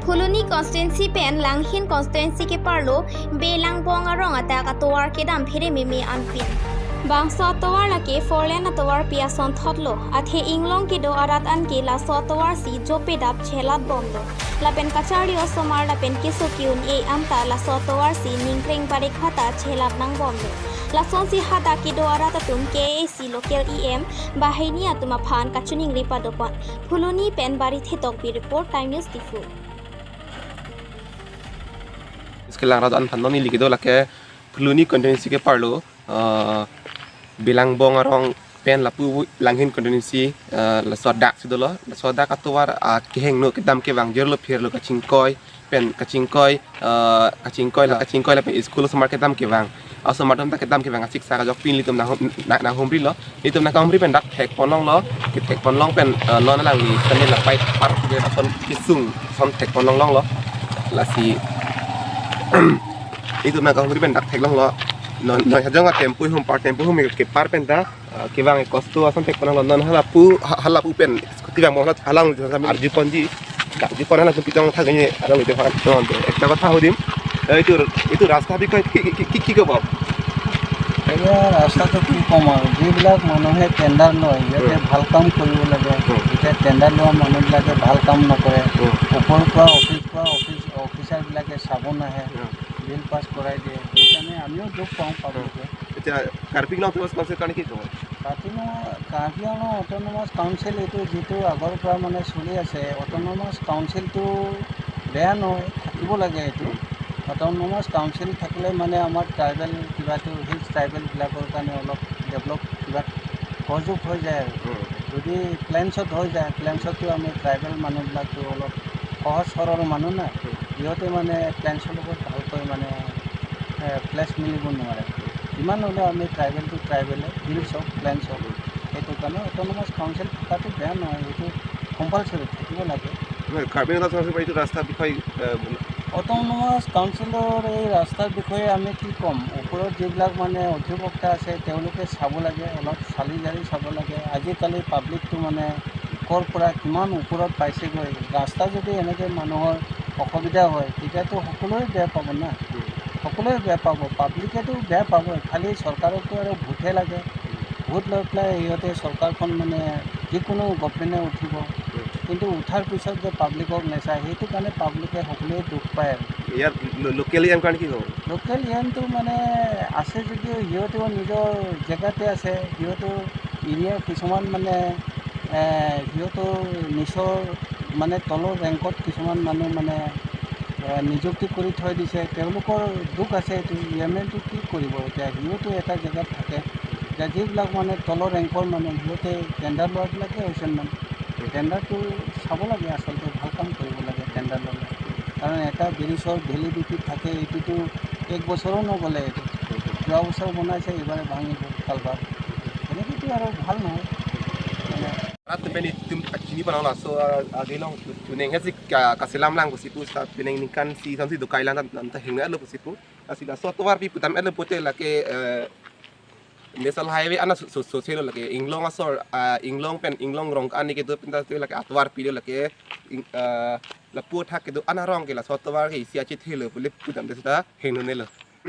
Phuluni constituency pen Langhin constituency ke parlo belang bong arong ata ka towar ke dam phere mimi anpin bangso towar la ke forlen towar pia son thotlo athe inglong ki do arat an ke la so towar si jope dap chelat bomlo lapen kachari o somar lapen kiso kiun e amta la so towar si ningkreng bare khata chelat nang bomlo la son si hata ki do arat tum ke si local em bahini atuma phan kachuning ripa dopon Phuluni pen bari thetok bi report time news Diphu. इसके Lara अन फंदनी लिखि दो लाके फुलुनी कंटेन्सी के पारलो bilang bong arong pen lapu langhin कंटेन्सी la sodak sidolo la sodak atwar keheng no kedam ke wang jerlo pherlo kachingkoi pen kachingkoi kachingkoi la kachingkoi la pen school smart kedam ke wang aso matom ta kedam ke wang asik sa jok pin litum na homri lo litum na homri pen dak thek ponlong lo ke thek ponlong pen lo na lang ni pen la pai par ke son kisung son thek ponlong long lo la si itu na kahuri pen dak thek long lo non non hajong tempo hum par tempo hum ke par pen da ke wang kosto asan thek ponlong non hala pu pen skuti bang mohala halang arju ponji arju pon hala pitong thagani arang ite fan একটা কথা হুদিম এইটো এইটো ৰাস্তা বিষয় কি কি কব? এতিয়া ৰাস্তাটো কি ক'ম আৰু, যিবিলাক মানুহে টেণ্ডাৰ লয় সিহঁতে ভাল কাম কৰিব লাগে। এতিয়া টেণ্ডাৰ লোৱা মানুহবিলাকে ভাল কাম নকৰে, ওপৰৰ পৰা অফিচ পৰা অফিচ অফিচাৰবিলাকে চাব নাহে, বিল পাছ কৰাই দিয়ে, সেইকাৰণে আমিও দুখ পাওঁ পাব্লিকে। এতিয়া কাৰ্বি আংলং অট'নমাছ কাউন্সিল কাৰণে কি ক'ব? কাৰ্বি আংলং অট'নমাছ কাউন্সিল এইটো যিটো আগৰ পৰা মানে চলি আছে, অট'নমাছ কাউন্সিলটো বেয়া নহয়, থাকিব লাগে। এইটো অট'নমাছ কাউন্সিল থাকিলে মানে আমাৰ ট্ৰাইবেল কিবাটো হিলছ ট্ৰাইবেলবিলাকৰ কাৰণে অলপ ডেভেলপ কিবা সহযোগ হৈ যায়। আৰু যদি প্লেন্সত হৈ যায়, প্লেন্সতো আমি ট্ৰাইবেল মানুহবিলাকতো অলপ সহজ সৰল মানুহ না, সিহঁতে মানে প্লেন্সৰ লগত ভালকৈ মানে প্লেচ মিলিব নোৱাৰে। যিমান হ'লেও আমি ট্ৰাইবেলটো ট্ৰাইবেলে, হিলছ হওক প্লেন্স হওক, সেইটো কাৰণে অট'নমাছ কাউন্সিল থকাটো বেয়া নহয়, সেইটো কম্পালচৰি থাকিব লাগে। কাৰ্বি আংলং এইটো ৰাস্তাৰ বিষয়ে অট'নমাছ কাউন্সিলৰ এই ৰাস্তাৰ বিষয়ে আমি কি ক'ম, ওপৰত যিবিলাক মানে অধিবক্তা আছে তেওঁলোকে চাব লাগে, অলপ চালি জাৰি চাব লাগে। আজিকালি পাব্লিকটো মানে ক'ৰ পৰা কিমান ওপৰত পাইছেগৈ, ৰাস্তা যদি এনেকৈ মানুহৰ অসুবিধা হয় তেতিয়াতো সকলোৱে বেয়া পাব না, সকলোৱে বেয়া পাব, পাব্লিকেতো বেয়া পাবই। খালি চৰকাৰকতো আৰু ভোটহে লাগে, ভোট লৈ পেলাই সিহঁতে চৰকাৰখন মানে যিকোনো গভমেণ্টে উঠিব, কিন্তু উঠাৰ পিছত যে পাব্লিকক নেচায়, সেইটো কাৰণে পাব্লিকে সকলোৱে দুখ পায়। আৰু ইয়াৰ লোকেল ইএম কাৰণে কি ক'ব? লোকেল ইএমটো মানে আছে যদিও সিহঁতেও নিজৰ জেগাতে আছে, সিহঁতেও এৰিয়া কিছুমান মানে সিহঁতৰ নিজৰ মানে তলৰ ৰেংকত কিছুমান মানুহ মানে নিযুক্তি কৰি থৈ দিছে, তেওঁলোকৰ দুখ আছে। এইটো ই এম এলটো কি কৰিব এতিয়া, সিহঁতো এটা জেগাত থাকে। এতিয়া যিবিলাক মানে তলৰ ৰেংকৰ মানুহ সিহঁতে টেণ্ডাৰ লোৱাবিলাকে হৈছে, মানে টেণ্ডাৰটো চাব লাগে, আচলতে ভাল কাম কৰিব লাগে টেণ্ডাৰ ল'লে। কাৰণ এটা ব্ৰিজৰ ভেলিডিটি থাকে, এইটোতো এক বছৰো নগ'লে, এইটো যোৱা বছৰ বনাইছে এইবাৰে ভাঙি গ'ল কালভাৰ, তেনেকৈতো আৰু ভাল নহয়। Rat peni tum chini pa na so agelong tuneng hesi kasilam lang kusipu sa peneng nikan si samsi dokai lang tan ta hingna lo kusipu asila so towar pi putam elo pote lake national highway ana so so selo lake inglong asor inglong pen inglong rong ani ke do pen ta lake atwar pi lake la pu thak ke do ana rong ke la so towar ke sia chi thelo pule putam de sa hingno ne lo.